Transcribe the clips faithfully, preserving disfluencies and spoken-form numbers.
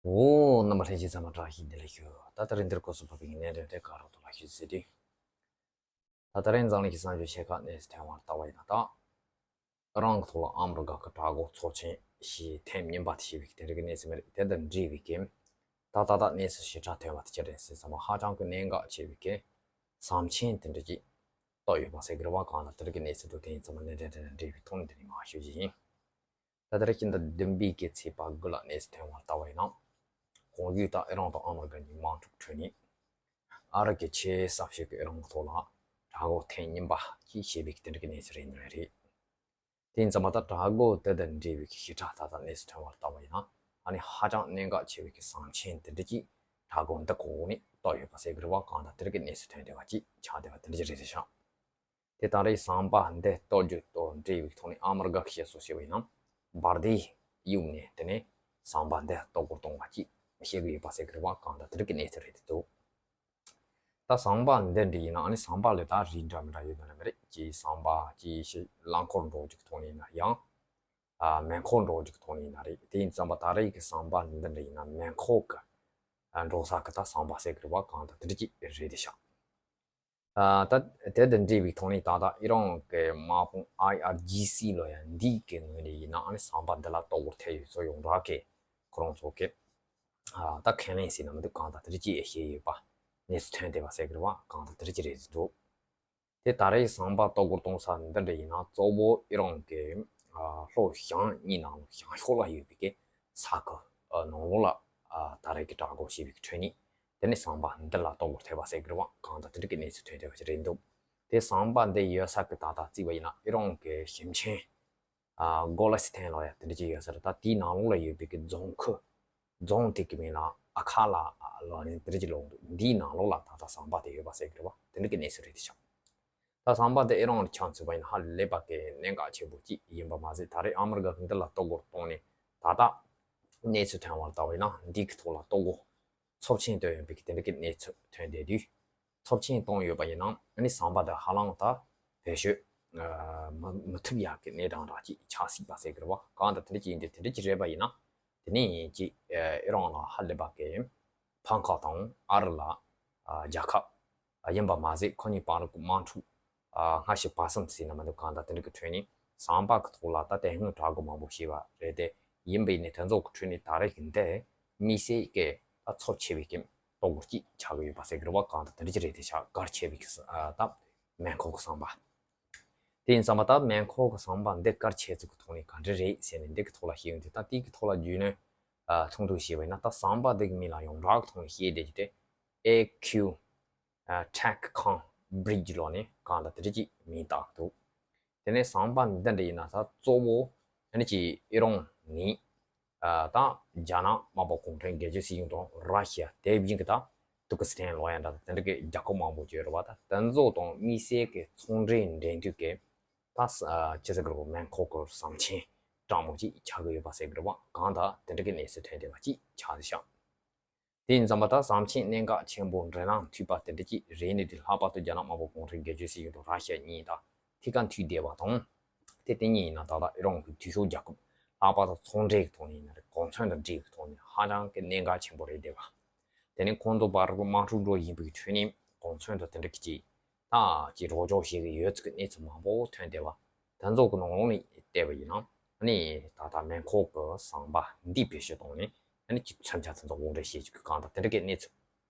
འོ། རྣམ་པ་ལྷན་རྒྱས་ཚང་མ་བཀྲ་ཤིས་བདེ་ལེགས་ཞུ། ད་ལྟ་རིང་འདིར་སྐབས་སུ་བབས་པའི་གནད་དོན་དེ་ག་རོ་ཐོག་ལ་ཞུ་ཟེར་དུས། ད་ལྟ་རིང་འཛམ་གླིང་གི་གསར་འགྱུར་ཆེ་ཁག་གནས་སུ་ཐོན་པར་ལྟ་བ་ཡིན་ན། ད་ཨི་རན་གྱི་ཐོག་ལ་ཨ་མི་རི་ཀ་གི་དྲག་འགོག་ཚོགས་ཆེན་ཞིག་ཐེངས་གཉིས་པ་དེ་ཞེས་པའི་དེ་འདྲ་གི་གནས་ཚུལ་མ་རེད། དེ་དང་འབྲེལ་བའི་གི་ད་ད་ལྟ་གནས་ཚུལ་ཞིབ་ཕྲ་ཐོན་པ་དེ་ཅི་རེད་ཟེར་ཙམ་པ། ཧ་ཅང་གི་གནད་འགག་ཆེ་བའི་གི་ཟམ་ཆེན་དེ་འདྲ་ཅིག་བཏོད་ཡོད་པ་ཟེར་གི་རེད་བ། གང་ལྟར་དེ་འདྲ་གི་གནས་ཚུལ་དུ་དེ་ཡིན་ཙམ་པ་གནད་དོན་དེ་དང་འབྲེལ་བའི་ཐོག་ནས་འདི་ནས་མར་ཞུ་རྒྱུ་ཡིན། ད་ལྟར་སྤྱི་ཟླ་བདུན་པའི་གི་ཚེས་པ་དགུ་ལ་གནས་ཚུལ་ཐོན་པར་ལྟ་བ་ཡིན་ན། གོང་ཞུས་ལྟར་ཨི་རན་དང་ཨ་མི་རི་ཀ་གཉིས་དམག་འཁྲུག་ཁྲོད་ནས་ཨ་རི་གི་ཆེས་ཟབ་ཤོས་ཀྱི་ཨི་རན་གྱི་ཐོག་ལ་དྲག་འགོག་ཐེངས་གཉིས་པ་ཅིག་བྱས་པའི་དེ་འདྲ་གི་གནས་ཚུལ་རེད་འདུག་རེད། དེ་ཡིན་ཙམ་པ་ད་དྲག་འགོག་དེ་དང་འབྲེལ་བའི་གི་ཞིབ་ཕྲ་ད་ལྟ་གནས་ཚུལ་ཐོན་པར་ལྟ་བ་ཡིན་ན། ཨ་ནི་ཧ་ཅང་གནད་འགག་ཆེ་བའི་གི་ཟམ་ཆེན་དེ་འདྲ་ཅིག་དྲག་འགོག་འདི་གོང་ནས་བཏོད་ཡོད་པ་ཟེར་གི་རེད་བ། གང་ལྟར་དེ་འདྲ་གི་གནས་ཚུལ་ཐོན་བསྡད་པ་ཅིག་ཆགས་བསྡད་པ་དེ་འདྲ་ཅིག་རེད་ཤག་དེ་ལྟར་ཟམ་པ་འདི་གཏོར་རྒྱུ་དང་འབྲེལ་བའི་ཐོག་ནས་ཨ་མི་རི་ཀ་གིས་བཤད་སྲོལ་བྱས་པ་ཡིན་ན། འབར་མདེལ་གཡུགས་ནས་དེ་ནས་ཟམ་པ་འདི་གཏོར་རྒོལ་གཏོང་བ་ཅིག་བཤད་གི་ཡོད་པ་ཟེར་གི་རེད་བ། གང་ལྟར་དེ་འདྲ་གི་གནས་ཚུལ་རེད་འདུག་ད་ཟམ་པ་འདི་འདྲ་ཡིན་ན། ཨ་ནི་ཟམ་པ་ལ་ད་རིགས་འདྲ་མི་འདྲ་ཡོད་ནི་མ་རེད། ཅིག་ཟམ་པ་ཅིག་ཤི་རླངས་འཁོར་འགྲོ་རྒྱུ་གི་ཐོག་ནས་ཡིན་ན། ཡང་ཨ་མེ་འཁོར་འགྲོ་རྒྱུ་གི་ཐོག་ནས་ཡིན་ན་རེད། དེ་ཡིན་ཙམ་པ་ད་རེས་ཀྱི་ཟམ་པ་འདི་འདྲ་ཡིན་ན་མེ་འཁོར་གི་ཨ་འགྲོ་ས་གི་ད་ཟམ་པ་ཟེར་གི་རེད་བ། གང་ལྟར་དེ་འདྲ་ཅིག་རེད་དེ་ཤག་ཨ་ད་དེ་དང་འབྲེལ་བའི་ཐོག་ནས་ད་ལྟ་ཨི་རན་གྱི་དམག་དཔུང་ཨའི་ཨར་ཇི་སི་ལོ་ཡ་འདི་གི་ངོས་ནས་ཡིན་ན། ཨ་ནི་ཟམ་པ་འདི་ལ་གཏོར་རྒོལ་ཐེབས་ཡོད་ཚུལ་ཡོངས་གྲགས་ཀྱི་ཁོ་རང་ཚོ་གི་ཨ་ད་ཁས་ལེན་ཟེར་ན་མི་འདུག་གང་ལྟར་དེ་འདྲ་ཅིག་བཤད་ཡོད་པ་གནས་ཚུལ་ཐོན་བསྡད་པ་ཟེར་གི་རེད་བ། གང་ལྟར་དེ་འདྲ་ཅིག་རེད་འདུག་དེ་ད་རེས་ཟམ་པ་གཏོར་རྒོལ་གཏོང་ས་འདི་འདྲ་ཡིན་ན། གཙོ་བོ་ཨི་རན་གྱི་ཨ་ལྷོ་བྱང་གཉིས་ནང་ལོགས་བྱང་ཕྱོགས་ལ་ཡོད་པའི་གི་ས་ཁུལ་ཨ་ནང་ལོགས་ལ་ཨ་ད་རེས་ཀྱི་དྲག་འགོག་བྱས་པའི་ཁྲོད་ནས། དེ་ནས་ཟམ་པ་འདི་ལ་གཏོར་རྒོལ་ཐེབས་པ་ཟེར་གི་རེད་བ། གང་ལྟར་དེ་འདྲ་གི་གནས་ཚུལ་ཐོན་བསྡད་པ་ཞིག་རེད་འདུག་དེ་ཟམ་པ་འདི་ཡོད་ས་གི་ད་ལྟ་བརྩིས་པ་ཡིན་ན་ཨི་རན་གྱི་ཞིང་ཆེན་ཨ་གོ་ལི་སི་ཐན་ལོ་ཡ་དེ་འདྲ་ཅིག་ཡོད་ས་རེད། ད་དེའི་ནང་ལོགས་ལ་ཡོད་པའི་གི་རྫོང་ཁུལ། རྫོང་དེ་གི་མིང་ལ་ཨ་ཁ་ལ་ལོ་ནི་དེ་འདྲ་ཅིག་ལབ་འདུག་འདིའི་ནང་ལོགས་ལ་ད་ལྟ་ཟམ་པ་དེ་ཡོད་པ་ཟེར་གི་རེད་བ། དེ་འདྲ་གི་གནས་ཚུལ་རེད་དེ་ཤག་ད་ཟམ་པ་འདི་ཨི་རན་ལ་ཆ་མཚོན་པ་ཡིན་ན་ཧ་ལས་པ་གི་གནད་འགག་ཆེན་པོ་ཅིག་ཡིན་པ་མ་ཟད། ད་རེས་ཨ་མི་རི་ཀ་གིས་འདི་ལ་གཏོར་རྒོལ་གཏོང་ནས་ད་ལྟ་གནས་ཚུལ་ཐོན་པར་ལྟ་བ་ཡིན་ན། འདི་གི་ཐོག་ལ་གཏོར་རྒོལ་ཚབས་ཆེན་བཏོན་ཡོད་པའི་གི་དེ་འདྲ་གི་གནས་ཚུལ་ཐོན་བསྡད་དུས། ཚབས་ཆེན་བཏང་ཡོད་པ་ཡིན་ན། ཨ་ནི་ཟམ་པ་འདི་ཧ་ལམ་ད་བེད་སྤྱོད་ཨ་མི་མི་ཐུབ་ཡག་གི་གནས་སྟངས་འདྲ་ཅིག་ཆགས་སྲིད་པ་ཟེར་གི་རེད་བ། གང་ལྟར་དེ་འདྲ་ཅིག་ཡིན་དུས། དེ་འདྲ་ཅིག་རེད་པ་ཡིན་ན། དེ་ནས་ཅིག་ཨི་རན་ལ་ཧ་ལས་པ་གི་ཕམ་ཁ་དང་། ཨ་རི་ལ་ཨ་རྒྱལ་ཁ་ཡིན་པ་མ་ཟད། ཁོ་གཉིས་བར་གྱི་དམག་འཁྲུག་ཨ་སྔ་ཕྱི་བར་གསུམ་ཟེར་ན་མི་འདུག་གང་ལྟར་དེ་འདྲ་གི་ཁྲོད་ནས་ཟམ་པ་གི་ཐོག་ལ་ད་དེ་སྔོན་དྲག་རྒོལ་མང་པོ་བྱས་པ་རེད་དེ། ཡིན་པ་ཡིན་ནའི་དེ་ཚོ་གི་ཁྲོད་ནས་ད་རེས་ཀྱི་འདི་དམིགས་བསལ་གྱི་ད་ཚབས་ཆེ་བའི་གི་གཏོར་རྒོལ་ཅིག་ཆགས་ཀྱི་ཡོད་པ་ཟེར་གི་རེད་བ། གང་ལྟར་དེ་འདྲ་ཅིག་རེད་དེ་ཤག་གལ་ཆེ་བའི་གི་ཨ་ད་མེ་འཁོར་གི་ཟམ་པ། དེ་ཡིན་ཙམ་པ་ད་མེ་འཁོར་གི་ཟམ་པ་འདི་གལ་ཆེ་ཚུལ་གི་ཐོག་ནས་ག་འདྲ་རེད་ཟེར་ནས་འདི་གི་ཐོག་ལ་བཤད་ཡོང་དུས། ད་དེ་གི་ཐོག་ལ་རྒྱུས་ལོན་ཨ་ཐུང་ཐུང་བྱས་པ་ཡིན་ན། ད་ཟམ་པ་འདི་གི་མིང་ལ་ཡོངས་གྲགས་གི་ཐོག་ནས་བཤད་བསྡད་རྒྱུ་དེ་ཨེ་ཁིའུ་ཨ་ཊེག་ཁང་བྷི་རི་ཇི་ལབ་ནས་གང་ལྟར་དེ་འདྲ་ཅིག་མིང་བཏགས་འདུག་དེ་ནས་ཟམ་པ་འདི་འདྲ་ཡིན་ན། ད་གཙོ་བོ་ཨ་ནི་ཅིག་ཨི་རན་ནི་ཨ་ད་རྒྱ་ནག་དམར་པོ་གུང་ཁྲན་སྒེར་གཅོད་སྲིད་གཞུང་དང་། ར་ཤི་ཡ། དེ་བཞིན་གྱི་ད་ཏུར་ཀི་སི་ཐན་ལབ་ཡ་འདྲ་དང་། དེ་འདྲ་གི་རྒྱལ་ཁབ་མང་པོ་ཅིག་ཡོད་རེད་བ། ད་དེ་ཚོ་དང་དམིགས་བསལ་གྱི་ཚོང་འབྲེལ་འབྲེལ་མཐུད་ཀྱི་ད་ཨ་ཅི་ཟེར་གི་རེད། མེ་འཁོར་གྱི་ཟམ་ཆེན་གྲགས་མོ་ཅིག་ཆགས་ཀྱི་ཡོད་པ་ཟེར་གི་རེད་བ། གང་ལྟར་དེ་འདྲ་གི་གནས་ཚུལ་ཐོན་བསྡད་པ་ཅིག་ཆགས་བསྡད་ཤག་དེ་ཡིན་ཙམ་པ་ད་ཟམ་ཆེན་གནད་འགག་ཆེན་པོ་འབྲེལ་ལམ་མཐུད་པ་དེ་འདྲ་ཅིག་རེད་ནི་དེ། ལྷག་པར་དུ་རྒྱ་ནག་དམར་པོ་གུང་ཁྲན་སྒེར་གཅོད་སྲིད་གཞུང་དང་ར་ཤི་ཡ་གཉིས་དང་ཐད་ཀར་མཐུད་བསྡད་པ་དང་། དེ་དེ་གཉིས་ཡིན་ན་ད་ལྟ་ཨི་རན་གྱི་འཐུས་ཤོར་རྒྱལ་ཁབ། ལྷག་པར་དུ་ཚོང་འབྲེལ་གྱི་ཐོག་ནས་ཡིན་ན་རེད། གོ་མཚོན་དང་འབྲེལ་གྱི་ཐོག་ནས་ཧ་ཅང་གི་གནད་འགག་ཆེན་པོ་རེད་བསྡད་པ། དེ་ནས་ཁོང་ཚོ་བར་དམག་འཁྲུག་འགྲོ་བཞིན་པའི་ཁྲོད་ནས་གོ་མཚོན་དང་དེ་འདྲ་གི་ཅིག་ད་ཅིག་རོགས་སྐྱོར་བྱེད་ཀྱི་ཡོད་ཚུལ་གྱི་གནས་ཚུལ་མང་པོ་ཐོན་བསྡད་པ། དེ་ཚོ་གི་ནང་ལོགས་ནས་བལྟས་པ་ཡིན་ན། ཨ་ནི་ད་ལྟ་མེ་འཁོར་གྱི་ཟམ་པ་འདི་བེད་སྤྱོད་བཏང་ནས་ཨ་ནི་ཅིག་མཚོན་ཆ་དེ་ཚོ་དབོར་འདྲེན་བྱེད་ཀྱི་གང་དང་དེ་འདྲ་གི་གནས་ཚུལ་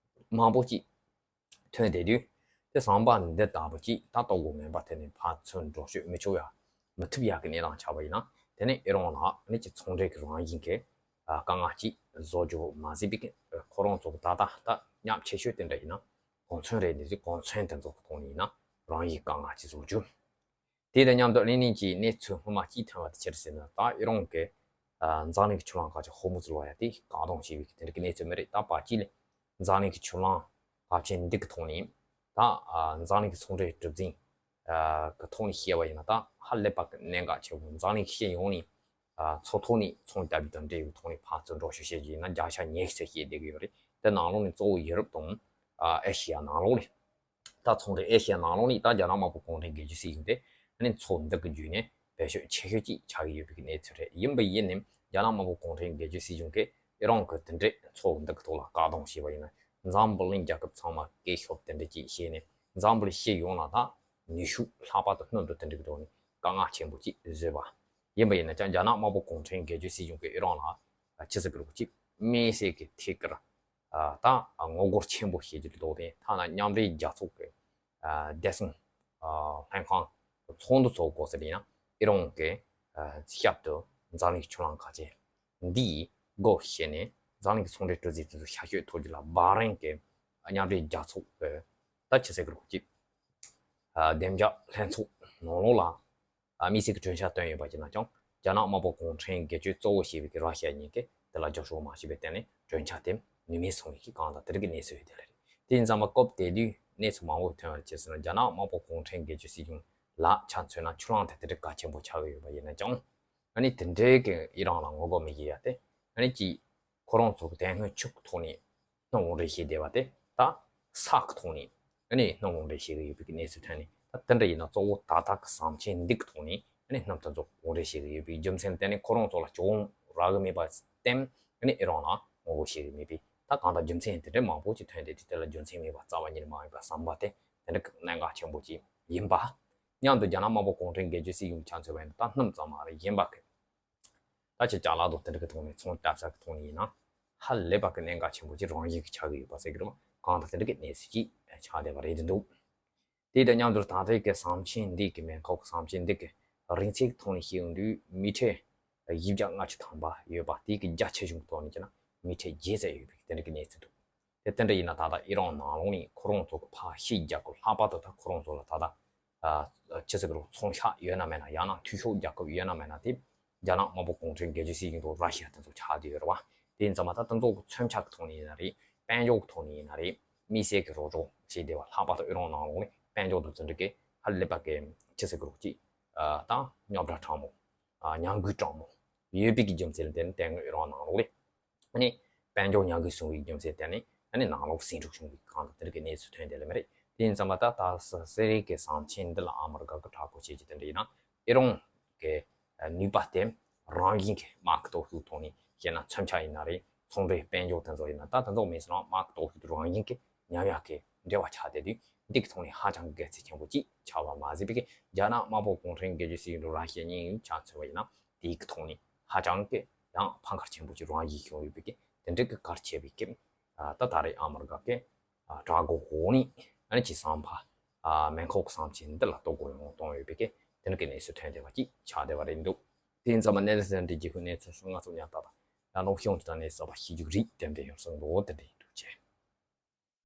མང་པོ་ཅིག་ཐོན་བསྡད་དུས། དེ་ཟམ་པ་འདི་ལྟ་བུ་ཅིག་ད་གཏོར་རྒོལ་ངན་པ་དེ་ནས་ཕར་ཚུར་འགྲོ་སྐྱོད་མི་ཆོག་ཡ། མི་ཐུབ་ཡག་གི་གནས་སྟངས་ཆགས་པ་ཡིན་ན། དེ་ནས་ཨི་རན་ལ་ཨ་ནི་ཅིག་ཚོང་འབྲེལ་གྱི་རང་བཞིན་གྱི་ཨ་དཀའ་ངལ་ཅིག་བཟོ་རྒྱུ་མ་ཟད་པའི་གི་ཁོ་རང་ཚོ་གི་ད་ལྟ་ད་ཉམས་ཆེ་ཤོས་དེ་འདྲ་ཡིན་ན་གོ་མཚོན་རེད་འདི་ཅིག་གོ་མཚོན་དེ་ཚོ་གི་ཐོག་ནས་ཡིན་ན་རང་བཞིན་དཀའ་ངལ་ཅིག་བཟོ་རྒྱུ། དེ་དང་མཉམ་དུ་གླེང་གླེང་གི་གནས་ཚུལ་སྔོན་མ་ཅིག་ཐོན་པ་དེ་ཅི་རེད་ཟེར་ན། ད་ཨི་རན་གྱི་ཨ་འཛམ་གླིང་གི་ཆུ་ལམ་ཁག་ཅིག་ཧོར་མུ་ཛི་ལབ་ཡ་དེ་བཀག་སྡོམ་བྱས་པའི་གི་དེ་འདྲ་གི་གནས་ཚུལ་མ་རེད། ད་བར་དཀྱིལ་ལ་འཛམ་གླིང་གི་ཆུ་ལམ་འགག་ཆེན་འདི་གི་ཐོག་ནས་ད་ཨ་འཛམ་གླིང་གི་ཚོང་འབྲེལ་གྲུ་གཟིངས་ཨ་གི་ཐོག་ནས་བཤད་པ་ཡིན་ན། ད་ཧ་ལས་པ་གི་གནད་འགག་ཆེ་བོ། འཛམ་གླིང་གི་སྤྱི་ཡོངས་ནས་ཨ་མཚོ་ཐོག་ནས་ཚོང་ལྟ་བུ་དང་འབྲེལ་བའི་ཐོག་ནས་ཕར་ཚུར་འགྲོ་སྐྱོད་བྱེད་རྒྱུ་ཡིན་ན་བརྒྱ་ཆ་ཉི་ཤུ་ཙམ་བཤད་བསྡད་ཀྱི་ཡོད་རེད། དེ་ནང་ལོགས་ནས་གཙོ་བོ་ཡུ་རོབ་དང་ཨ་ཨེ་ཤི་ཡ་ནང་ལོགས་ནས། ད་ཚོང་འབྲེལ་ཨེ་ཤི་ཡ་ནང་ལོགས་ནས་ད་རྒྱ་ནག་དམར་པོ་གུང་ཁྲན་སྒེར་གཅོད་སྲིད་གཞུང་དེ་ཨ་ནི་མཚོ་འདི་གི་བརྒྱུད་ནས་བེད་སྤྱོད་ཆེ་ཤོས་ཅིག་ཆགས་ཀྱི་ཡོད་པའི་གནས་ཚུལ་རེད། ཡིན་པ་ཡིན་ནའི་རྒྱ་ནག་དམར་པོ་གུང་ཁྲན་སྒེར་གཅོད་སྲིད་གཞུང་གིས་ ཨི་རན་གྱི་དེ་འདྲའི་ཚོགས་འདི་གི་ཐོག་ལ་བཀག་སྡོམ་བྱས་པ་ཡིན་ན། འཛམ་བུ་གླིང་རྒྱལ་ཁབ་ཚང་མ་སྐད་ཤོབ་དེ་འདྲ་ཅིག་བྱས་ནས། འཛམ་བུ་གླིང་སྤྱི་ཡོངས་ལ་ད་ནུས་ཤུགས་ལྷག་པར་དུ་སྣུམ་དང་དེ་འདྲ་གི་ཐོག་ནས་དཀའ་ངལ་ཆེན་པོ་ཅིག་བཟོས་པ་ཡིན་པ་ཡིན་ན། ཀྱང་རྒྱ་ནག་དམར་པོ་གུང་ཁྲན་སྒེར་གཅོད་སྲིད་གཞུང་གིས་ཨི་རན་ལ་ཆི་ཟེར་གི་རེད་གོ། ཅིག་དམིགས་བསལ་གྱི་ཐད་ཀར་ད་ངོ་རྒོལ་ཆེན་པོ་བྱེད་རྒྱུ་ལོག་སྟེ། ཐ་ན་མཉམ་འབྲེལ་རྒྱལ་ཚོགས་ཀྱི་བདེ་སྲུང་ལྷན་ཁང་ཚོགས་འདུ་ཚོགས་དགོས་ཟེར་ཡིན་ན། ཨི་རན་གྱི་ཞབས་ཏུ་འཛམ་གླིང་ཕྱོགས་གླང་ཁ་ཆེ་འདིས་སྒོ་ཕྱེ་ནས་འཛམ་གླིང་གི་ཚོང་འབྲེལ་གྲུ་གཟིངས་དེ་ཚོ་ཤར་བསྐྱོད་ཐུབ་རྒྱུ་ལ། བྷ་རེན་གྱི་མཉམ་འབྲེལ་རྒྱལ་ཚོགས་ཀྱི་ད་ཆི་ཟེར་གི་རེད་གོ། ཅིག་བདེ་འཇགས་ལྷན་ཚོགས་ནང་ལོགས་ལ་དམིགས་བསལ་གྱི་གྲོས་འཆར་བཏོན་ཡོད་པ་ཅིག་ན་ཀྱང་། རྒྱ་ནག་དམར་པོ་གུང་ཁྲན་སྒེར་གཅོད་གཙོ་བོ་བྱས་པའི་གི་ར་ཤི་ཡ་གཉིས་ཀས་དེ་ལ་རྒྱབ་སྐྱོར་མ་བྱས་པའི་སྟེང་ནས་གྲོས་འཆར་དེ་ནུས་མེད་སོང་བའི་གི་གང་ལྟར་དེ་རིགས་ཀྱི་གནས་ཚུལ་ཡོད་དེ་ལ་རེད། དེ་ཡིན་ཙང་མ་སྐབས་དེ་དུས་གནས་ཚུལ་མང་པོ་ཐོན་པ་ཅི་ཟེར་ན། རྒྱ་ནག་དམར་པོ་གུང་ཁྲན་སྒེར་གཅོད་སྲིད་གཞུང་ལ་ཆ་མཚོན་ན་ཆུ་གླང་དེ་དེ་འདྲའི་གལ་ཆེན་པོ་ཆགས་ཀྱི་ཡོད་པ་ཡིན་ན་ཀྱང་། ཨ་ནི་དེ་འདྲའི་གི་ཨི་རན་ལ་ངོ་རྒོལ་མི་བྱེད་ཡ་དེ། ཨ་ནི་ཅིག་ཁོ་རང་ཚོ་གི་དེ་སྔོན་ཆུ་གི་ཐོག་ནས་སྣུམ་དབོར་འདྲེན་བྱས་བསྡད་པ་དེ། ད་ས་གི་ཐོག་ནས་ཨ་ནི་སྣུམ་དབོར་འདྲེན་བྱེད་ཀྱི་ཡོད་པའི་གནས་ཚུལ་ཐོན་ནས། ད་དེ་འདྲ་ཡིན་ན་གཙོ་བོ་ད་ལྟ་གི་ཟམ་ཆེན་འདི་གི་ཐོག་ནས་ཨ་ནི་སྣུམ་དེ་ཚོ་དབོར་འདྲེན་བྱེད་ཀྱི་ཡོད་པའི་རྒྱུ་མཚན་དེ་ནི་ཁོ་རང་ཚོ་ལ་སྤྱོད་འོང་རག་གི་མེད་པར་བརྟེན། ཨ་ནི་ཨི་རན་ལ་ངོ་རྒོལ་བྱེད་ཀྱི་མེད་པའི། ད་གང་ལྟར་རྒྱུ་མཚན་དེ་འདྲ་མང་པོ་ཅིག་ཐོན་ཏེ། དེ་དེ་ལ་རྒྱུ་མཚན་མེད་པ་རྩ་བ་ཉིད་ནས་མ་ཡིན་པ་བསམ་པ་དེ། དེ་འདྲ་གི་གནད་འགག་ཆེན་པོ་ཅིག་ཡིན་པ། མཉམ་དུ་རྒྱ་ནག་དམར་པོ་གུང་ཁྲན་སྒེར་གཅོད་སྲིད་གཞུང་ཆ་མཚོན་པ་ཡིན་ན། ད་སྣུམ་ཙམ་མ་རེད། གཞན་པ་གི་ད་ཆ་ཅ་ལག་དང་དེ་འདྲ་གི་ཐོག་ནས། ཚོང་གྲབས་ས་གི་ཐོག་ནས་ཡིན་ན། ཧ་ལས་པ་གི་གནད་འགག་ཆེན་པོ་ཅིག་རང་བཞིན་གྱིས་ཆགས་ཀྱི་ཡོད་པ་ཟེར་གི་རེད་པ། གང་ལྟར་དེ་འདྲ་གི་གནས་ཚུལ་ཅིག་ཆགས་བསྡད་པ་རེད་འདུག་དེ་དང་མཉམ་དུ་ད་ལྟའི་གི་ཟམ་ཆེན་འདི་གི། མེ་ཁོག་གི་ཟམ་ཆེན་འདི་གི་རིང་ཚད་ཀྱི་ཐོག་ནས་བཤད་ཡོང་དུས། མི་ཊར་བཞི་བརྒྱ་ལྔ་བཅུ་ཐམ་པ་ཡོད་པ། དེ་གི་རྒྱ་ཆེ་ཆུང་གི་ཐོག་ནས་བྱས་ན་མི་ཊར་བརྒྱད་ཙམ་ཡོད་པའི་དེ་འདྲ་གི་གནས་ཚུལ་འདུག་དེ་དེ་འདྲ་ཡིན་ན། ད་ལྟ་ཨི་རན་ནང་ལོགས་ནས་ཁོ་རང་ཚོ་གི་ཕར་ཕྱིའི་རྒྱལ་ཁབ་ལྷག་པར་དུ་ད་ཁོ་རང་ཚོ་ལ་ད་ལྟ་ཨ་ཆི་ཟེར་གི་རེད། ཚོང་ཤག་ཡོད་ན་མེད་ན། ཡང་ན་འཐུས་ཤོར་རྒྱལ་ཁབ་ཡོད་ན་མེད་ན། དེ་རྒྱ་ནག་དམར་པོ་གུང་ཁྲན་སྒེར་གཅོད་སྲིད་གཞུང་དང་ར་ཤི་ཡ་དེ་ཚོ་ཆགས་བསྡད་ཡོད་རེད་པ། དེ་ཡིན་ཙང་མ་ད་དེ་ཚོ་གི་མཚོན་ཆ་གི་ཐོག་ནས་ཡིན་ན་རེད། དཔལ་འབྱོར་གི་ཐོག་ནས་ཡིན་ན་རེད། དམིགས་བསལ་གྱི་རོགས་རམ་བྱས་བསྡད་པ། ལྷག་པར་དུ་ཨི་རན་ནང་ལོགས་ནས་དཔལ་འབྱོར་དང་དེ་འདྲ་གི་ཧ་ལས་པ་གི་ཆི་ཟེར་གི་རེད། ཅིག་ཨ་ད་རྙོག་དྲ་དྲང་མོ། ཨ་ཉམས་རྒུད་དྲང་མོ་ཡོད་པའི་གི་རྒྱུ་མཚན་ལ་བརྟེན་ནས། དེ་སྔོན་ཨི་རན་ནང་ལོགས་ལ་ཨ་ནི་དཔལ་འབྱོར་ཉམས་རྒུད་སོང་བའི་རྒྱུ་མཚན་ལ་བརྟེན་ནས། ཨ་ནི་ནང་ལོགས་ཟིང་འཁྲུག་བྱུང་བའི་གང་ལྟར་དེ་འདྲ་གི་གནས་ཚུལ་ཐོན་བསྡད་ལེ་མ་རེད། དེ་ཡིན་ཙང་མ་ད་ལྟ་སི་སི་རི་གི་ཟམ་ཆེན་འདི་ལ་ཨ་མི་རི་ཀ་གི་དྲག་རྒོལ་བྱེད་ཀྱི་དེ་འདྲ་ཡིན་ན། ཨི་རན་གི་ནུས་པ་དེ་རང་བཞིན་གྱི་དམག་གི་སྟོབས་ཤུགས་ཐོག་ནས་བཤད་ན། མཚོན་ཆ་ཡིན་ན་རེད། ཚོང་འབྲེལ་དཔལ་འབྱོར་དེ་ཚོ་ཡིན་ན། ད་དེ་ཚོ་མེད་སོང་ན་དམག་གི་སྟོབས་ཤུགས་དེ་རང་བཞིན་གྱི་ཉམས་ཡག་གི་འབྲེལ་བ་ཆགས་བསྡད་དུས། འདི་གི་ཐོག་ནས་ཧ་ཅང་གི་གལ་ཚིགས་ཆེན་པོ་ཅིག་ཆགས་པ་མ་ཟད་པའི་གི། རྒྱ་ནག་དམར་པོ་གུང་ཁྲན་སྒེར་གཅོད་སྲིད་གཞུང་དང་ར་ཤི་ཡ་གཉིས་ཆ་མཚོན་པ་ཡིན་ན། དེའི་གི་ཐོག་ནས་ཧ་ཅང་གི་ཡང་ཕམ་ཁ་ཆེན་པོ་ཅིག་རང་བཞིན་བྱུང་ཡོད་པའི་གི། དེ་འདྲའི་གི་གལ་ཆེ་བའི་གི། ཨ་ད་ད་རེས་ཨ་མི་རི་ཀ་གི་ཨ་དྲག་རྒོལ་འོག་ནས་ཨ་ནི་ཅིག་ཟམ་པ། ཨ་མེ་ཁོག་གི་ཟམ་ཆེན་འདི་ལ་གཏོར་རྒོལ་ཡོང་གཏོང་ཡོད་པའི་གི། དེ་འདྲ་གི་གནས་ཚུལ་ཐོན་བསྡད་པ་ཅིག་ཆགས་བསྡད་པ་རེད་འདུག་དེ་ཡིན་ཙང་མ་གནས་ཚུལ་འདི་རྒྱུན་ཁུངས་གནས་ཚུལ་སོགས་ང་ཚོ་ཉར་ཐག་དང་། ཡང་ལོ་གཤམ་དུ་ད་གནས་ཚུལ་གསར་པ་ཞིག་རྒྱུགས་རིགས་ལྡན་པའི་ཡོང་སྲིད་འདུག་དེ་འདྲ་ཡིན།